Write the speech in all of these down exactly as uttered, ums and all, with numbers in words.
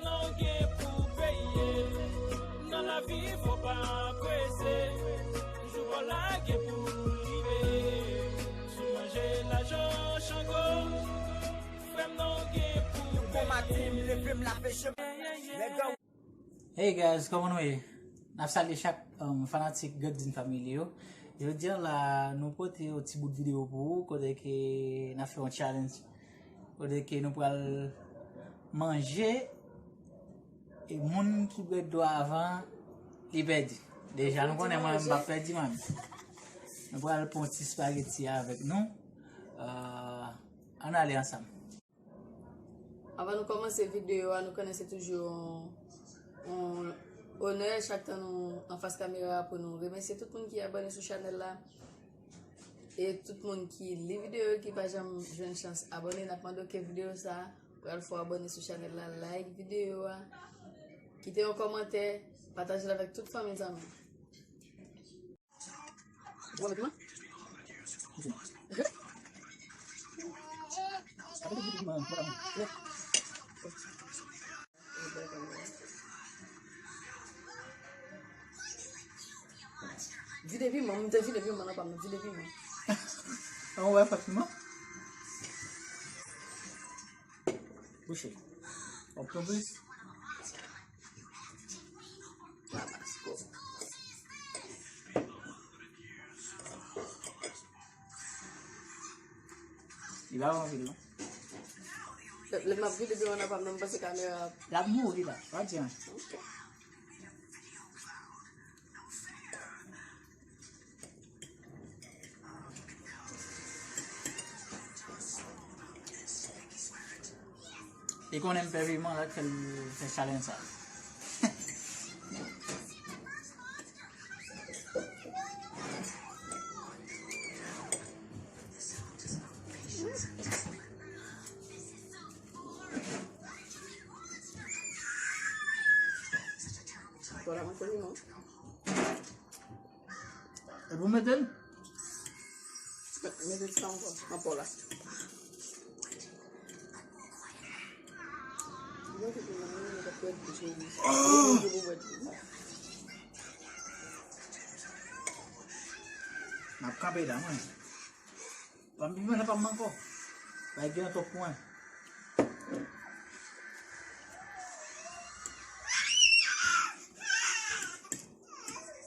Non gen pou peye. Nan lavi fò pa prese. Jou pa w la gen pou rive. Sou manje, lajan, chango. Frè m, non gen pou peye. Bon maten, m leve, m lave je m. Nèg an Hey guys, kòman nou ye? N ap salye chak um, fanatik Godzin Family yo. Jodi a la, nou pote yon ti bout videyo pou ou, kote ke n ap fè yon challenge. Kote ke nou pral manje, e moun ki bwè dlo avan, li pèdi. Deja, nou konnen mwen, m p ap pèdi, man. Nou pral pran ti spaghetti avèk nou. Uh, ann ale ansanm. Anvan nou kòmanse videyo a, nou konnen se toujou yon, yon onè chak tan nou anfas kamera a pou nou remèsye tout moun ki abòne sou chanèl la. E tout moun ki li videyo yo ki pa janm jwenn chans abòne, n ap mande w ke videyo sa a pral fè w abòne sou chanèl la, like videyo a, kite yon kòmantè, pataje l avèk tout fanmi zanmi. Ou pa met piman? Vide piman, m te vide piman nan pa m, vide piman. An wè fòk piman? Bouche. Ou pran plis? Li pa anpil non. Lè m ap vide piman nan pa m nan, m panse kamera ap. L ap mouri la, pa di anyen. Ok. Li konnen m pè piman, sa k fè l fè challenge sa. Fò la mwen fè piman. E pou mete l? Mete sa ankò nan pò la. M ap kanpe la mwen. Pa m piman nan pa m ankò. Bay gen twòp pwen.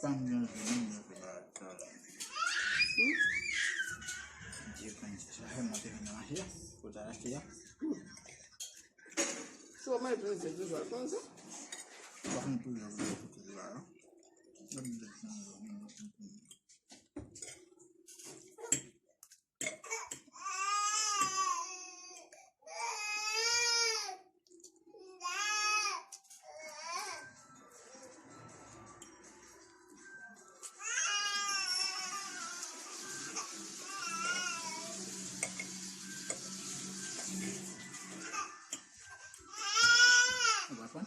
Pa m gen, pa m gen. Hmm? Dye konn sa fè mwen te vin nan mache a, pou ta achte a. Si w ap manje tou se toujou al konn sa. Pa konn toujou al konn sa. Ou pa konn?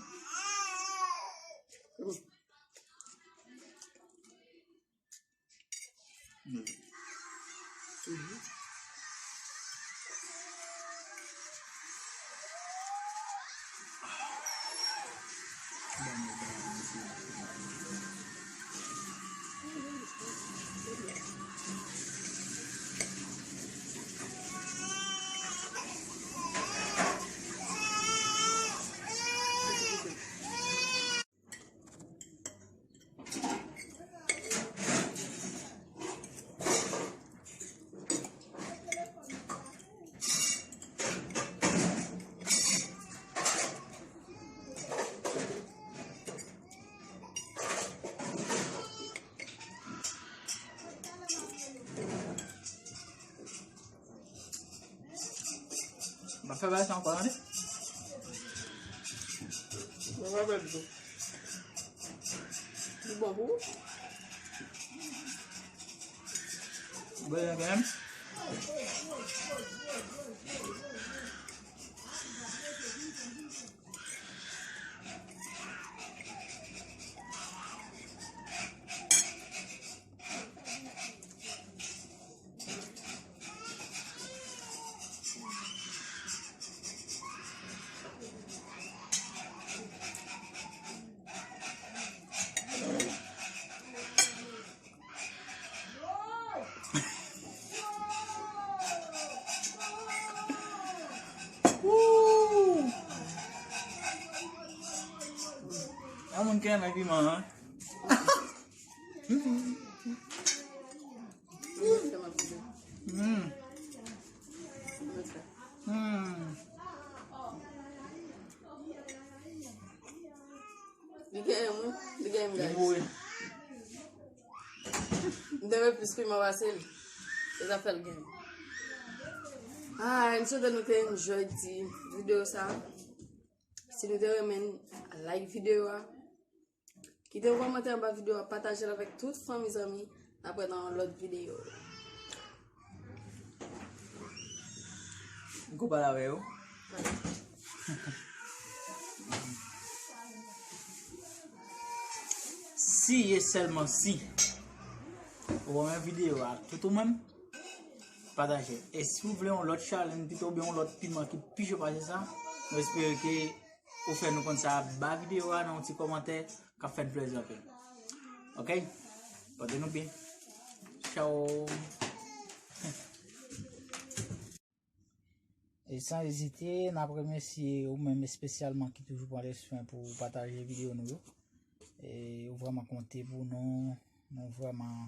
M ap fè bagay sa ankò, tande. Mwen pa pèdi tou. Li bon pou ou? Bwè yon grenn. Renmen piman an. Mm. Mm. Li genyen m wi. Li genyen m, guys. M te met plis piman pase l. Se sa fè l genyen. Ah, m swete nou te enjoy ti videyo sa. Si nou te renmen, like videyo a. Kite yon kòmantè anba videyo a, pataje l avèk tout fanmi zanmi. N ap wè nan yon lòt videyo. M kou pale avè yo. Si e sèlman si ou renmen videyo a, tout ou menm, pataje. E si w vle yon lòt challenge pito oubyen yon lòt piman ki pi cho pase sa, nou espere ke ou fè nou konn sa anba videyo a nan yon ti kòmantè k ap fè n plezi anpil. Oke? Pòte nou byen. Tchao. E san ezite, n ap remèsye ou menm espesyalman ki toujou pran le swen pou pataje videyo nou yo. E ou vrèman konte pou nou, nou vrèman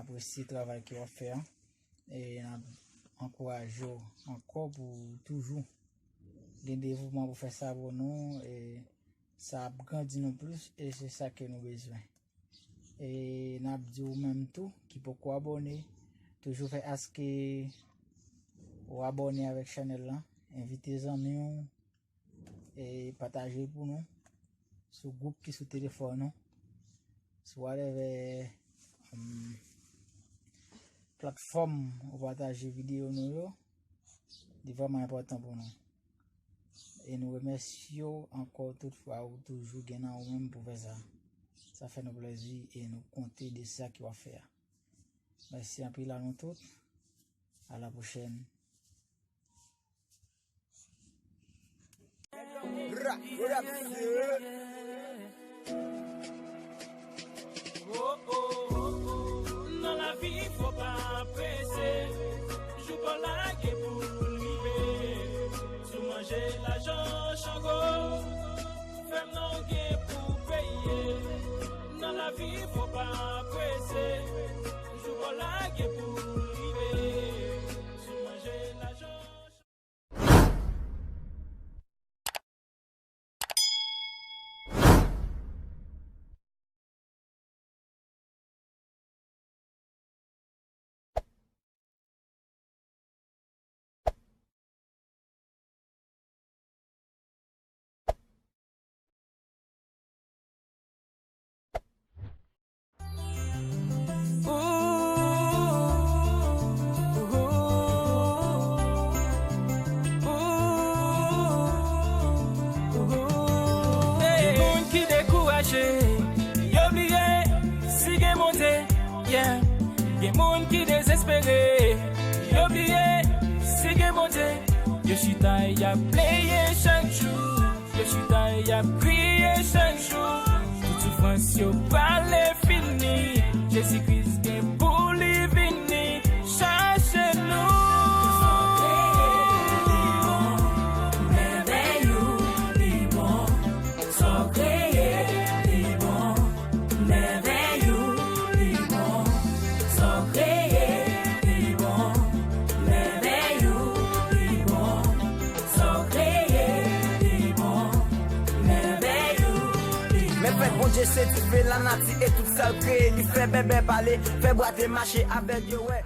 apresye travay ke w ap fè a. E n ap ankouraje w ankò pou toujou gen devouman pou fè sa pou nou. E sa ap grandi nou plis e se sa ke nou bezwen. E n ap di ou menm tou ki poko abòne, toujou fè aske ou abòne avèk chanèl lan, envite zanmi w, e pataje pou nou sou gwoup ki sou telefòn ou, sou whatever, um, platfòm ou pataje videyo nou yo, li vrèman enpòtan pou nou. E nou remèsye w ankò tout fwa ou toujou gen nan ou menm pou fè sa. Sa fè nou plezi e nou konte de sa ke w ap fè a. Mèsi anpil a nou tout. A la pwochèn. Rap, rap, yeah. Oh, oh, oh, oh. Nan lavi, fò pa prese. Jou pa lage pou l rive. Si w manje lajan Chango, fè m non gen pou peye. Nan lavi, fò pa prese. Jou pa lage pou l rive. Si w manje lajan Gen moun ki dekouraje, yo bliye si gen Bondye, yeah. Gen moun ki dezespere, yo bliye si gen Bondye. Yo chita, y ap pleye chak jou. Yo chita, y ap kriye chak jou. Tout soufrans yo prale fini. Jezi Kris gen pou li vini chache nou. Sa w kreye, li bon. Mèvèy ou, li bon. Sa w kreye, li bon. Mèvèy ou, li bon. Sa w kreye, li bon. Mèvèy ou, li bon. Sa w kreye, li bon. Mèvèy ou, li bon. Men fèt Bondye se dife, lanati e tout sa l kreye. Li fè bèbè pale, fè bwate mache, avèg yo wè.